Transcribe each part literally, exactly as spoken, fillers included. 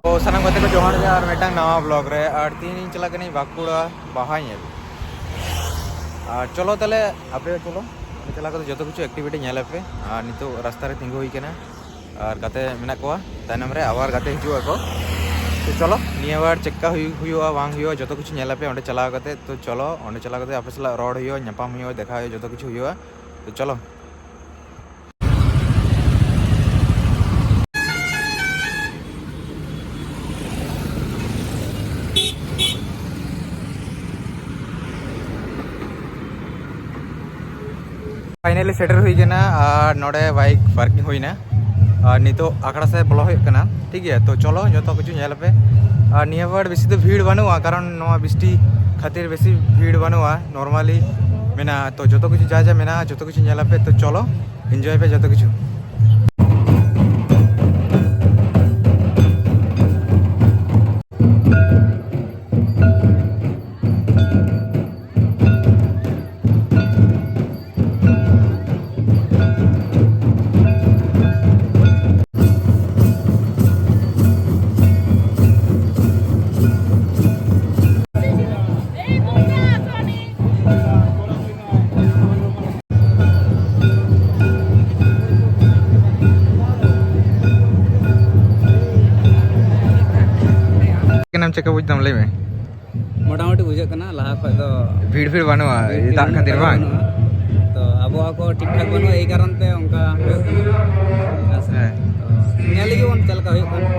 ᱛᱚ ᱥᱟᱱᱟᱢ ᱜᱟᱛᱮ ᱠᱚ ᱡᱚᱦᱟᱨ ᱜᱮ ᱟᱨ ᱢᱤᱫᱴᱟᱝ ᱱᱟᱣᱟ ᱵᱞᱚᱜ ᱨᱮ᱾ ᱟᱨ ᱛᱮᱦᱮᱧ ᱤᱧ ᱪᱟᱞᱟᱜ ᱠᱟᱹᱱᱟᱹᱧ ᱵᱟᱸᱠᱩᱲᱟ ᱵᱟᱦᱟ ᱧᱮᱞ᱾ ᱟᱨ ᱪᱚᱞᱚ ᱛᱟᱦᱞᱮ ᱟᱯᱮ ᱪᱚᱞᱚ, ᱚᱸᱰᱮ ᱪᱟᱞᱟᱣ ᱠᱟᱛᱮ ᱡᱚᱛᱚ ᱠᱤᱪᱷᱩ ᱮᱠᱴᱤᱵᱷᱤᱴᱤ ᱧᱮᱞ ᱟᱯᱮ᱾ ᱟᱨ ᱱᱤᱛᱚᱜ ᱨᱟᱥᱛᱟ ᱨᱮ ᱛᱤᱸᱜᱩ ᱦᱩᱭ ᱠᱟᱱᱟ ᱟᱨ ᱜᱟᱛᱮ ᱢᱮᱱᱟᱜ ᱠᱚᱣᱟ ᱛᱟᱭᱱᱚᱢ ᱨᱮ, ᱟᱵᱟᱨ ᱜᱟᱛᱮ ᱦᱤᱡᱩᱜ ᱟᱠᱚ᱾ ᱛᱚ ᱪᱚᱞᱚ ᱱᱤᱭᱟᱹ ᱵᱟᱨ ᱪᱮᱫᱠᱟ ᱦᱩᱭᱩᱜ ᱦᱩᱭᱩᱜᱼᱟ ᱵᱟᱝ ᱦᱩᱭᱩᱜᱼᱟ ᱡᱚᱛᱚ ᱠᱤᱪᱷᱩ ᱧᱮᱞ ᱟᱯᱮ ᱚᱸᱰᱮ ᱪᱟᱞᱟᱣ ᱠᱟᱛᱮ᱾ ᱛᱚ ᱪᱚᱞᱚ ᱚᱸᱰᱮ ᱪᱟᱞᱟᱣ ᱠᱟᱛᱮ ᱟᱯᱮ ᱥᱟᱞᱟᱜ ᱨᱚᱲ ᱦᱩᱭᱩᱜᱼᱟ, ᱧᱟᱯᱟᱢ ᱦᱩᱭᱩᱜᱼᱟ, ᱫᱮᱠᱷᱟ ᱦᱩᱭᱩᱜᱼᱟ, ᱡᱚᱛᱚ ᱠᱤᱪᱷᱩ ᱦᱩᱭᱩᱜᱼᱟ᱾ ᱛᱚ ᱪᱚᱞᱚ᱾ ᱯᱷᱟᱭᱱᱟᱞᱤ ᱥᱮᱴᱮᱨ ᱦᱩᱭ ᱠᱟᱱᱟ ᱟᱨ ᱱᱚᱰᱮ ᱵᱟᱭᱤᱠ ᱯᱟᱨᱠᱤᱝ ᱦᱩᱭᱱᱟ᱾ ᱟᱨ ᱱᱤᱛᱚᱜ ᱟᱠᱷᱲᱟ ᱥᱮᱫ ᱵᱚᱞᱚ ᱦᱩᱭᱩᱜ ᱠᱟᱱᱟ, ᱴᱷᱤᱠ ᱜᱮᱭᱟ᱾ ᱛᱚ ᱪᱚᱞᱚ ᱡᱚᱛᱚ ᱠᱤᱪᱷᱩ ᱧᱮᱞ ᱟᱯᱮ᱾ ᱟᱨ ᱱᱤᱭᱟᱹ ᱵᱟᱨ ᱵᱮᱥᱤ ᱫᱚ ᱵᱷᱤᱲ ᱵᱟᱹᱱᱩᱜᱼᱟ, ᱠᱟᱨᱚᱱ ᱱᱚᱣᱟ ᱵᱤᱥᱴᱤ ᱠᱷᱟᱹᱛᱤᱨ ᱵᱮᱥᱤ ᱵᱷᱤᱲ ᱵᱟᱹᱱᱩᱜᱼᱟ, ᱱᱚᱨᱢᱟᱞᱤ ᱢᱮᱱᱟᱜᱼᱟ᱾ ᱛᱚ ᱡᱚᱛᱚ ᱠᱤᱪᱷᱩ ᱡᱟ ᱡᱟ ᱢᱮᱱᱟᱜᱼᱟ ᱡᱚᱛᱚ ᱠᱤᱪᱷᱩ ᱧᱮᱞ ᱟᱯᱮ᱾ ᱛᱚ ᱪᱚᱞᱚ ᱮᱱᱡᱚᱭ ᱯᱮ ᱡᱚᱛᱚ ᱠᱤᱪᱷᱩ᱾ ᱠᱟᱱᱟᱢ, ᱪᱮᱫ ᱠᱟ ᱵᱩᱡᱽ ᱫᱟᱢ ᱞᱟᱹᱭ ᱢᱮ? ᱢᱚᱴᱟᱢᱩᱴᱤ ᱵᱩᱡᱷᱟᱹᱜ ᱠᱟᱱᱟ ᱞᱟᱦᱟ ᱠᱷᱚᱡ ᱫᱚ ᱵᱷᱤᱲ ᱵᱷᱤᱲ ᱵᱟᱹᱱᱩᱜᱼᱟ, ᱵᱷᱤᱲ ᱵᱷᱤᱲ ᱫᱟᱜ ᱠᱷᱟᱹᱛᱤᱨ ᱵᱟᱹᱱᱩᱜᱼᱟ, ᱵᱟᱝ? ᱵᱟᱹᱱᱩᱜᱼᱟ᱾ ᱛᱚ ᱟᱵᱚᱦᱟᱣᱟ ᱠᱚ ᱴᱷᱤᱠ ᱴᱷᱟᱠ ᱵᱟᱹᱱᱩᱜᱼᱟ, ᱮᱭ ᱠᱟᱨᱚᱱ ᱛᱮ ᱚᱱᱠᱟ ᱦᱩᱭᱩᱜ ᱠᱟᱱᱟ᱾ ᱦᱮᱸ ᱥᱮ? ᱦᱮᱸ᱾ ᱛᱚ ᱧᱮᱞ ᱞᱮᱜᱮ ᱵᱚᱱ ᱪᱮᱫ ᱞᱮᱠᱟ ᱦᱩᱭᱩᱜ ᱠᱟᱱᱟ᱾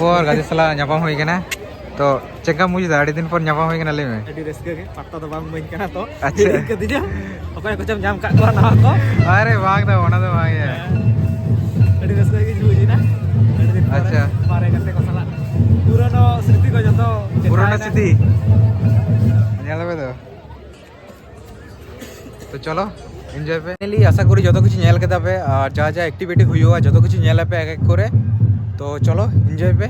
ᱯᱚᱨ ᱜᱟᱛᱮ ᱥᱟᱞᱟᱜ ᱧᱟᱯᱟᱢ ᱦᱩᱭ ᱠᱟᱱᱟ᱾ ᱛᱚ ᱪᱮᱫ ᱞᱮᱠᱟᱢ ᱵᱩᱡᱽ ᱮᱫᱟ? ᱟᱹᱰᱤ ᱫᱤᱱ ᱯᱚᱨ ᱧᱟᱯᱟᱢ ᱦᱩᱭ ᱠᱟᱱᱟ, ᱞᱟᱹᱭ ᱢᱮ᱾ ᱟᱹᱰᱤ ᱨᱟᱹᱥᱠᱟᱹ ᱜᱮ, ᱯᱟᱛᱛᱟ ᱫᱚ ᱵᱟᱝ ᱵᱟᱹᱧ ᱠᱟᱱᱟ ᱛᱚ᱾ ᱟᱪᱪᱷᱟ᱾ ᱦᱤᱲᱤᱧ ᱠᱟᱫᱤᱧᱟ, ᱚᱠᱚᱭ ᱠᱚᱪᱚᱢ ᱧᱟᱢ ᱠᱟᱜ ᱠᱚᱣᱟ ᱱᱟᱣᱟ ᱠᱚ᱾ ᱟᱨᱮ ᱵᱟᱝ ᱫᱚ, ᱚᱱᱟ ᱫᱚ ᱵᱟᱝ ᱜᱮ᱾ ᱟᱹᱰᱤ ᱨᱟᱹᱥᱠᱟᱹ ᱜᱤᱧ ᱵᱩᱡᱽ ᱮᱫᱟ, ᱟᱹᱰᱤ ᱫᱤᱱ ᱯᱚᱨᱮ ᱟᱪᱪᱷᱟ᱾ ᱢᱟᱨᱮ ᱜᱟᱛᱮ ᱠᱚ ᱥᱟᱞᱟᱜ ᱯᱩᱨᱟᱹᱱᱚ ᱥᱨᱤᱛᱤ ᱠᱚ ᱡᱚᱛᱚ ᱯᱩᱨᱟᱱᱟ ᱪᱮᱛᱟᱣᱮᱱᱟ᱾ ᱥᱨᱤᱛᱤ᱾ ᱧᱮᱞ ᱢᱮ ᱫᱚ᱾ ᱛᱚ ᱪᱚᱞᱚ, ᱮᱱᱡᱚᱭ ᱯᱮ᱾ Finally, ᱟᱥᱟ ᱠᱚᱨᱤ ᱡᱚᱛᱚ ᱠᱤᱪᱷᱩ ᱧᱮᱞ ᱠᱮᱫᱟ ᱯᱮ, ᱟᱨ ᱡᱟ ᱡᱟ ᱮᱠᱴᱤᱵᱷᱤᱴᱤ ᱦᱩᱭᱩᱜᱼᱟ, ᱡᱚᱛᱚ ᱠᱤᱪᱷᱩ ᱧᱮᱞ ᱟᱯᱮ ᱮᱠ ᱮᱠ ᱠᱚᱨᱮ᱾ ᱛᱚ ᱪᱚᱞᱚ, ᱮᱱᱡᱚᱭ ᱯᱮ᱾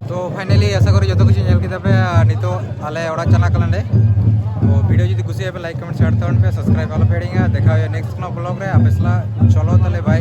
ᱛᱚ finally, ᱟᱥᱟ ᱠᱚᱨᱤ ᱡᱚᱛᱚ ᱠᱤᱪᱷᱩ ᱧᱮᱞ ᱠᱮᱫᱟ ᱯᱮ, ᱟᱨ ᱱᱤᱛᱚᱜ ᱟᱞᱮ ᱚᱲᱟᱜ ᱪᱟᱞᱟᱜ ᱠᱟᱱᱟᱞᱮ᱾ ᱛᱚ ᱵᱷᱤᱰᱤᱭᱳ ᱡᱩᱫᱤ ᱠᱩᱥᱤᱭᱟᱜᱼᱟ ᱯᱮ, ᱞᱟᱭᱤᱠ, ᱠᱚᱢᱮᱱᱴ, ᱥᱮᱭᱟᱨ ᱛᱟᱵᱚᱱ ᱯᱮ, ᱥᱟᱵᱥᱠᱨᱟᱭᱤᱵ ᱟᱞᱚ ᱯᱮ ᱦᱤᱲᱤᱧᱟ᱾ ᱫᱮᱠᱷᱟ ᱦᱩᱭᱩᱜᱼᱟ ᱱᱮᱠᱥᱴ ᱠᱳᱱᱳ ᱵᱞᱚᱜ ᱨᱮ᱾ ᱟᱯᱮ ᱥᱟᱞᱟᱜ ᱪᱚᱞᱚ ᱛᱟᱦᱞᱮ, ᱵᱟᱭ᱾